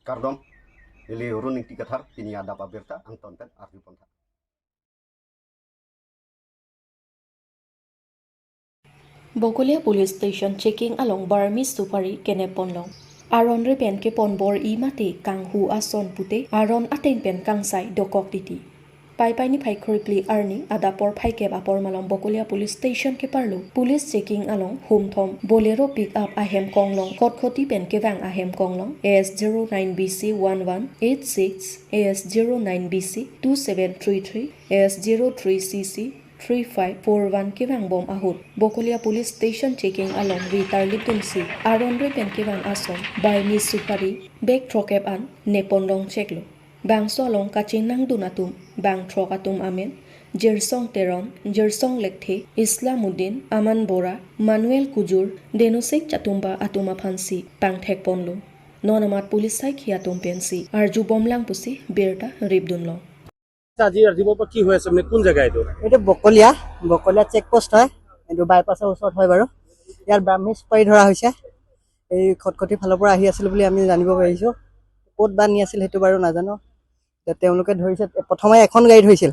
Kardom nili runing tikathar pini adapa berta angton pen arju pontha. Bokolia police station checking along Burmese supari kene ponlong. Aron re pen ke ponbor i mate kang hu ason pute aron ateng pen kang sai dokok titi. Pai pai ni phai khoripli arni adapor phai kep apor malong Bokolia police station ke parlo police checking along hum thom Bolero pick up ahem konglong khot khoti pen ke wang ahem konglong AS09BC1186 AS09BC 2733 AS03CC 3541 ke wang bom ahut Bokolia police station checking along ri tarliptum si aron re pen ke wang ason Burmese supari bek throkep an neponlong cheklo bang solong kachin nang dunatum bang throk atum amen Jersong Teron Jersong Lekthe Islamuddin Aman Bora Manuel Kujur Denusek Chatumba atuma phansi bang thek ponlo nonamat police sai khiatum pensi arju bomlang pusi berta ribdunlo. আজি ৰাতিপুৱাৰ পৰা কি হৈ আছে, মানে কোন জেগা এইটো? এইটো বকলীয়া, বকলীয়া চেক পোষ্ট হয়। এইটো বাইপাছৰ ওচৰত হয় বাৰু। ইয়াত ব্ৰাহ্মী চুপাৰি ধৰা হৈছে। এই খটখটি ফালৰ পৰা আহি আছিল বুলি আমি জানিব পাৰিছোঁ। ক'ত বা নি আছিল সেইটো বাৰু নাজানো। এতিয়া তেওঁলোকে ধৰিছে, প্ৰথমে এখন গাড়ী ধৰিছিল,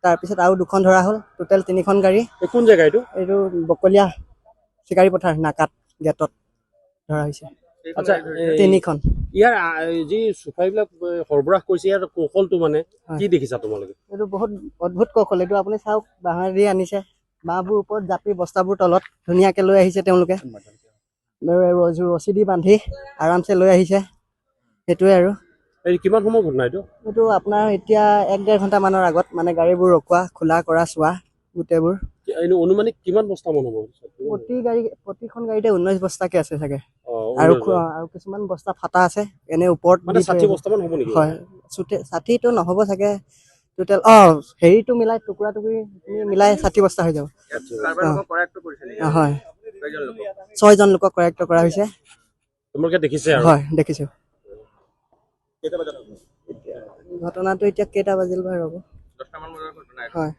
তাৰপিছত আৰু দুখন ধৰা হ'ল, টোটেল তিনিখন গাড়ী। এই কোন জেগা এইটো? এইটো বকলীয়া চিকাৰী পথাৰ নাকাত গেটত ধৰা হৈছে। আচ্ছা, তিনিখন। ইয়াৰ যি চুপাৰিবিলাক সৰবৰাহ কৰিছে, ইয়াৰ কৌশলটো মানে হয়। কি দেখিছা তোমালোকে? এইটো বহুত অদ্ভুত কৌশল। এইটো আপুনি চাওক, বাঁহেৰে আনিছে, বাঁহবোৰ ওপৰত জাপি বস্তাবোৰ তলত ধুনীয়াকে লৈ আহিছে তেওঁলোকে। ৰছী দি বান্ধি আৰামছে লৈ আহিছে, সেইটোৱে আৰু। এই কিমান সময়ৰ ঘটনা এইটো? এইটো আপোনাৰ এতিয়া এক ডেৰ ঘণ্টামানৰ আগত, মানে গাড়ীবোৰ ৰখোৱা, খোলা কৰা, চোৱা গোটেইবোৰ। এনে অনুমানিক কিমান বস্তা মান হ'ব? প্ৰতি গাড়ী, প্ৰতিখন গাড়ীতে 19 বস্তাকে আছে চাগে। আৰু 19। আৰু কিছুমান বস্তা ফাটা আছে, এনে ওপৰত মানে দি থৈ 60 আহিছে। বস্তা মান হ'ব নেকি? হয়, 60টো নহ'ব চাগে টোটেল। হেৰিটো মিলাই, টুকুৰা টুকুৰি মিলাই 60 বস্তা হৈ যাব। হয়, 6জন লোকক কৰায়ত্ব কৰা হৈছে। তোমালোকে দেখিছে আৰু? হয়, দেখিছো। ঘটনাটো এতিয়া কেইটা বাজিল বাৰু, ৰ'ব। হয়,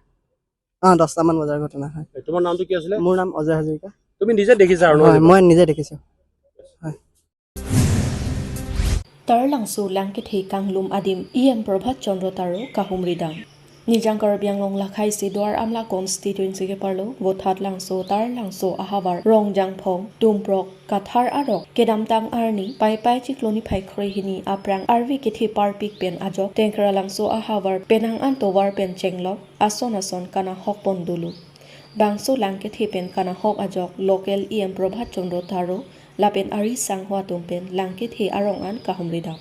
10টামান বজাৰ ঘটনা হয়। তোমাৰ নামটো কি আছিলে? মোৰ নাম অজয় হাজৰিকা। তুমি নিজে দেখিছা আৰু? হয়, মই নিজে দেখিছো। হয়। Tarlangsu langkithe kanglum adim EM Prabhat Chandra Taro kahumridam. Nijangkar bianglong lakhai si duar amla constituency ke parlo vothat langso tar langso ahabar rongjangphong tumprok kathar arok kedamtang arni pai pai chikloni phai khre hini aprang arvi kithe parpik pen ajok tengkra langso ahabar penang an towar pen chenglok ason ason kana hokpon dulu bangso langkithe pen kana hok ajok local EM Prabhat Chandra Taro lapen ari sanghwa tumpen langkithe arong an kahumridam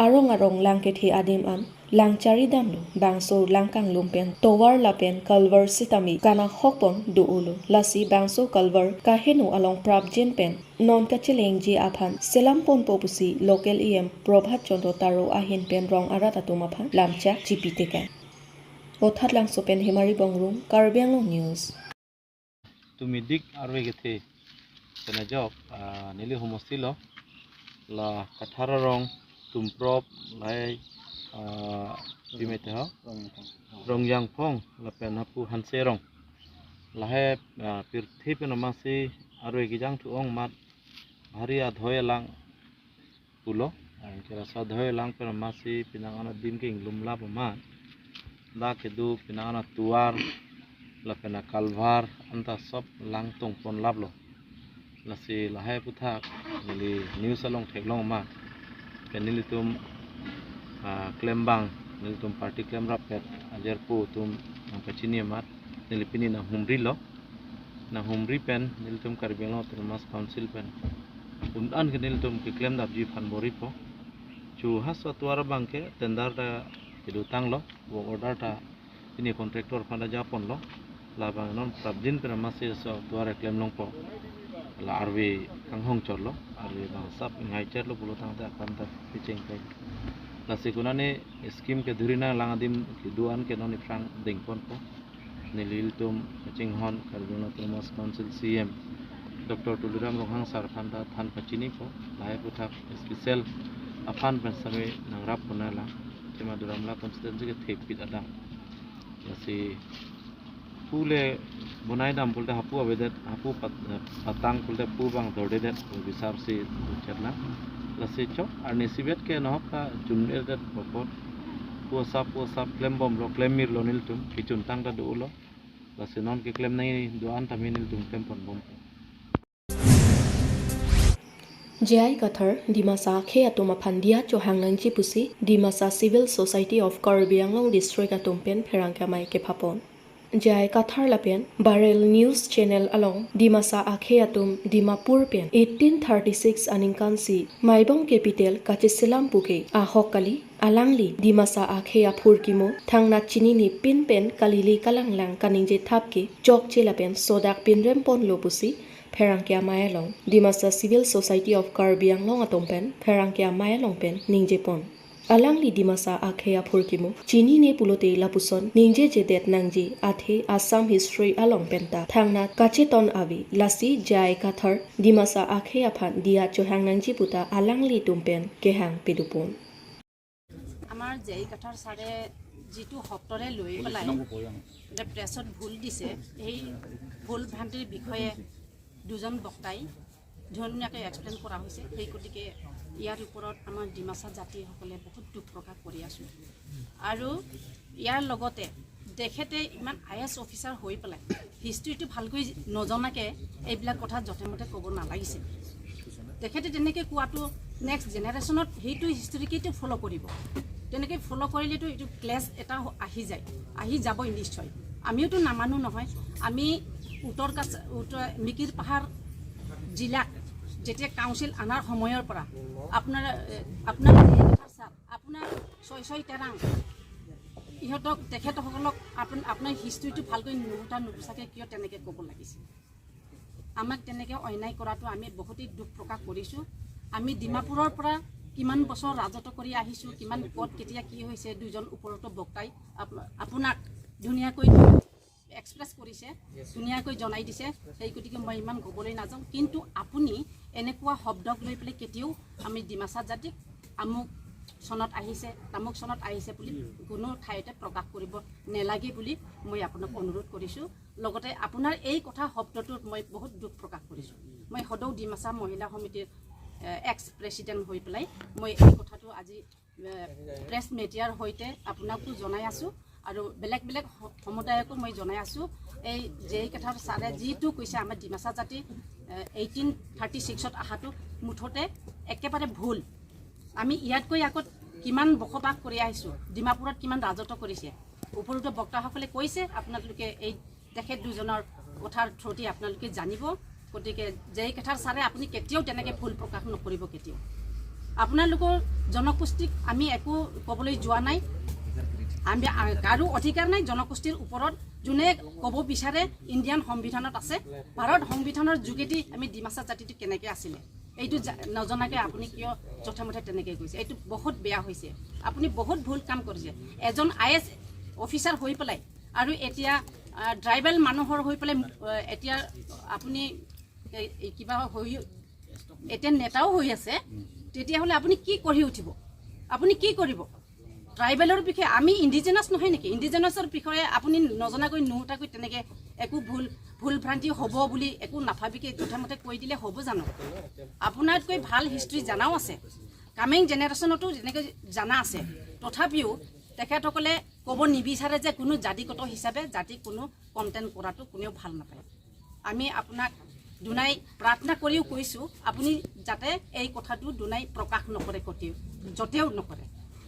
arong arong langkithe adim an langchari damlu bangso langkang lumpen towar lapen kalvar sitami kana hokpon duulu lasi bangso kalvar kahenu along prabjen pen non kachilengji aphan selampon popusi local EM Prabhat Chandra Taro ahin pen rong arat atumaphan lamcha gpt ka othat langso pen himari bongrung Karbi Anglong news. তুমি দিক আৰু গেথে তেনে jok nili homostilo la kathara rong tumprop lai bimete ho rongjang phong la pen hapu hanse rong lahe pirthi pen masi aru gijang thu ong mat bhari adhoye lang pulo kera sa dhoye lang pen masi pinang ana dim ke inglum la ma da ke du pinang ana tuar la pena kalvar anta sob lang tong pon lablo lasi lahai putha nili news along theklong ma penili tum klembang nili tum party klem rapet ajer pu tum kachini mat nili pini na humri lo na humri pen nili tum karbelo autonomous council pen undan ke nili tum ke klem dap ji phan bori po chu haswa tuar bangke tender ta kidutang lo wo order ta ini contractor phanda japon lo la bang non prabjin per masi so tuar klem long po la arvi kanghong chorlo arvi bang sap ngai cherlo bulo tang ta kan ta picheng kai la sikunane scheme ke dhurina langadim ki duan ke non ifrang dingpon po nilil tum ching hon Karbi Autonomous Council CM Dr. Tuliram Ronghang sar phanda than pachini po lahai putha special afan pen sami nangrap ponala kema duramla constituency ke thepit ada lasi pule bunai dam pulte hapu abedet hapu patang pulte pu bang dordedet bisar si chetna lasi chok ar nisibet ke nohok ka chunir det popot puasa puasa klem bom lo klem mir lo nil tum kichun tang ta du lo lasi non ke klem nai duan taminil tum klem pon bom. Jai Kathar Dimasa khe atuma phandia chohangnangji pusi Dimasa Civil Society of Karbi Anglong District atumpen pherangka mai ke phapon. Jai Kathar lapen Barrel News Channel along Dimasa akhe atum Dimapur pen 1836 aningkansi Maibong capital Kachisilam puke ahokali alangli Dimasa akhe aphurkimo thangna chinini pin pen kalili kalanglang kaningje thapke chok chelapen sodak pinrem pon lopusi Pherangkia Mayalong Dimasa Civil Society of Karbi Anglong atompen Pherangkia Mayalong pen ningjepon alangli Dimasa akhe aphurkimo chini ne pulote lapuson ningje jedet nangji athe Assam history along penta thangna kacheton avi lasi Jai Kathar Dimasa akhe aphan dia chohang nangji puta alangli tumpen kehang pidupon. আমাৰ জেই কাথাৰ ছাৰে যিটো শব্দৰে লৈ পেলাই প্ৰেছত ভুল দিছে, সেই ভুল ভ্ৰান্তিৰ বিষয়ে দুজন বক্তাই ধুনীয়াকৈ এক্সপ্লেইন কৰা হৈছে। সেই গতিকে ইয়াৰ ওপৰত আমাৰ ডিমাচা জাতিসকলে বহুত দুখ প্ৰকাশ কৰি আছোঁ। আৰু ইয়াৰ লগতে তেখেতে ইমান I S officer হৈ পেলাই হিষ্ট্ৰীটো ভালকৈ নজনাকৈ এইবিলাক কথা যধে মধে ক'ব নালাগিছিল। তেখেতে তেনেকৈ কোৱাটো নেক্সট জেনেৰেশ্যনত সেইটো হিষ্ট্ৰীকেইটো ফ'ল' কৰিব। তেনেকৈ ফ'ল' কৰিলেতো এইটো ক্লেছ এটা আহি যায়, আহি যাবই নিশ্চয়। আমিওতো নামানো নহয়। আমি উত্তৰ মিকিৰ পাহাৰ জিলাক যেতিয়া কাউন্সিল অনাৰ সময়ৰ পৰা আপোনাৰ আপোনাৰ আপোনাৰ ছয় ছয় তেৰাং ইহঁতক তেখেতসকলক আপোনাৰ হিষ্ট্ৰীটো ভালকৈ নুসুধা নুপুচাকৈ কিয় তেনেকৈ ক'ব লাগিছিল? আমাক তেনেকৈ অন্যায় কৰাটো আমি বহুতেই দুখ প্ৰকাশ কৰিছোঁ। আমি ডিমাপুৰৰ পৰা কিমান বছৰ ৰাজত্ব কৰি আহিছোঁ, কিমান ক'ত কেতিয়া কি হৈছে দুজন ওপৰতো বক্তাই আপোনাক ধুনীয়াকৈ এক্সপ্ৰেছ কৰিছে, ধুনীয়াকৈ জনাই দিছে। সেই গতিকে মই ইমান ক'বলৈ নাযাওঁ। কিন্তু আপুনি এনেকুৱা শব্দক লৈ পেলাই কেতিয়াও আমি ডিমাচা জাতিক আমুক চনত আহিছে তামুক চনত আহিছে বুলি কোনো ঠাইতে প্ৰকাশ কৰিব নেলাগে বুলি মই আপোনাক অনুৰোধ কৰিছোঁ। লগতে আপোনাৰ এই কথা শব্দটোত মই বহুত দুখ প্ৰকাশ কৰিছোঁ। মই সদৌ ডিমাচা মহিলা সমিতিৰ এক্স প্ৰেচিডেণ্ট হৈ পেলাই মই এই কথাটো আজি প্ৰেছ মিডিয়াৰ সৈতে আপোনাকো জনাই আছোঁ আৰু বেলেগ বেলেগ সমুদায়কো মই জনাই আছোঁ। এই জেই কথাৰ ছাৰে যিটো কৈছে আমাৰ ডিমাচা জাতি 1836ত অহাটো মুঠতে একেবাৰে ভুল। আমি ইয়াতকৈ আগত কিমান বসবাস কৰি আহিছোঁ, ডিমাপুৰত কিমান ৰাজত্ব কৰিছে, ওপৰতো বক্তাসকলে কৈছে। আপোনালোকে এই তেখেত দুজনৰ কথাৰ থ্ৰুদি আপোনালোকে জানিব। গতিকে জেই কথাৰ ছাৰে আপুনি কেতিয়াও তেনেকৈ ভুল প্ৰকাশ নকৰিব কেতিয়াও। আপোনালোকৰ জনগোষ্ঠীক আমি একো ক'বলৈ যোৱা নাই, আমি কাৰো অধিকাৰ নাই জনগোষ্ঠীৰ ওপৰত। যোনে ক'ব বিচাৰে ইণ্ডিয়ান সংবিধানত আছে, ভাৰত সংবিধানৰ যোগেদি আমি ডিমাচা জাতিটো কেনেকৈ আছিলে এইটো নজনাকৈ আপুনি কিয় যথেমঠে তেনেকৈ কৈছে? এইটো বহুত বেয়া হৈছে। আপুনি বহুত ভুল কাম কৰিছে। এজন I S officer হৈ পেলাই আৰু এতিয়া ট্ৰাইবেল মানুহৰ হৈ পেলাই এতিয়া আপুনি কিবা হৈ এতিয়া নেতাও হৈ আছে, তেতিয়াহ'লে আপুনি কি কৰি উঠিব? আপুনি কি কৰিব ট্ৰাইবেলৰ বিষয়ে? আমি ইণ্ডিজেনাছ নহয় নেকি? ইণ্ডিজেনাছৰ বিষয়ে আপুনি নজনাকৈ নুহুতাকৈ তেনেকৈ একো ভুল ভ্ৰান্তি হ'ব বুলি একো নাভাবিকে যথেমতে কৈ দিলে হ'ব জানো? আপোনাতকৈ ভাল হিষ্ট্ৰী জানাও আছে, কামিং জেনেৰেশ্যনতো তেনেকৈ জানা আছে। তথাপিও তেখেতসকলে ক'ব নিবিচাৰে যে কোনো জাতিগত হিচাপে জাতি কোনো কণ্টেণ্ট কৰাটো কোনেও ভাল নাপায়। আমি আপোনাক দুনাই প্ৰাৰ্থনা কৰিও কৈছোঁ, আপুনি যাতে এই কথাটো দুনাই প্ৰকাশ নকৰে, কতেও য'তেও নকৰে,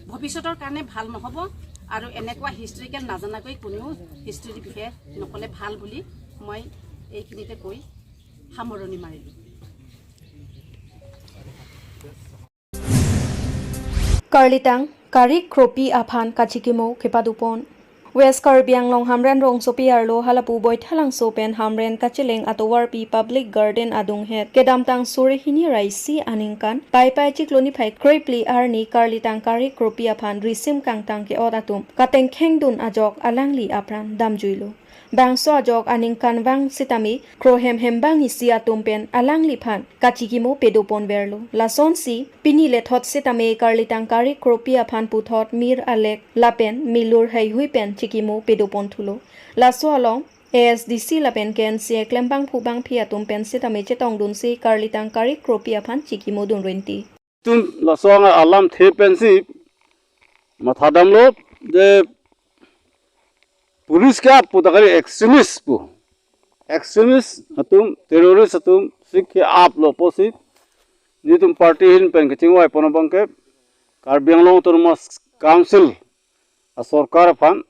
ভৱিষ্যতৰ কাৰণে ভাল নহ'ব। আৰু এনেকুৱা হিষ্ট্ৰিকেল নাজানাকৈ কোনেও হিষ্ট্ৰীৰ বিষয়ে নক'লে ভাল বুলি মই এইখিনিতে কৈ সামৰণি মাৰিলোঁ। Karlitang Kari Kropi Aphan Kachikimo Kepadupon West Karbi Anglong Hamren Rong Sopi Arlo Halapu Boithalang Sopen Hamren Kachileng Atowar P Public Garden Adung Het Kedamtang Surihini Raisi Aningkan Pai Pai Chikloni Phai Krepli Arni Karlitang Kari Kropi Aphan Risim Kangtang Ke Otatum Kateng Khengdun Ajok Alangli Apran Damjuilo Bangso ajok aningkan bang sitami krohem hembang isi atumpen alangli phan kachikimo pedopon berlo lason si pinile thot sitame karlitang kari kropia phan puthot mir alek lapen milur hai hui pen chikimo pedopon thulo laso along ASDC lapen ken si klembang phubang phia tum pen si tame chetong dun si karlitang kari kropia phan chikimo dun renti tum lasong alam the pen si mathadam lo de police ka putagari extremist pu extremist atum terrorist atum sikh aap lo posi ni tum party hin pen ke chingwai ponobang ke Karbi Anglong Autonomous Council a sarkar phan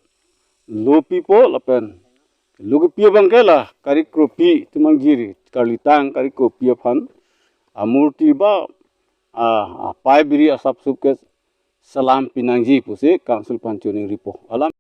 lo pipo lapen lugu pia bangke la kari kropi tumangiri karlitang kari kropi phan amurti ba a pai biri asap sup ke salam pinangji puse council panchoning ripo alam.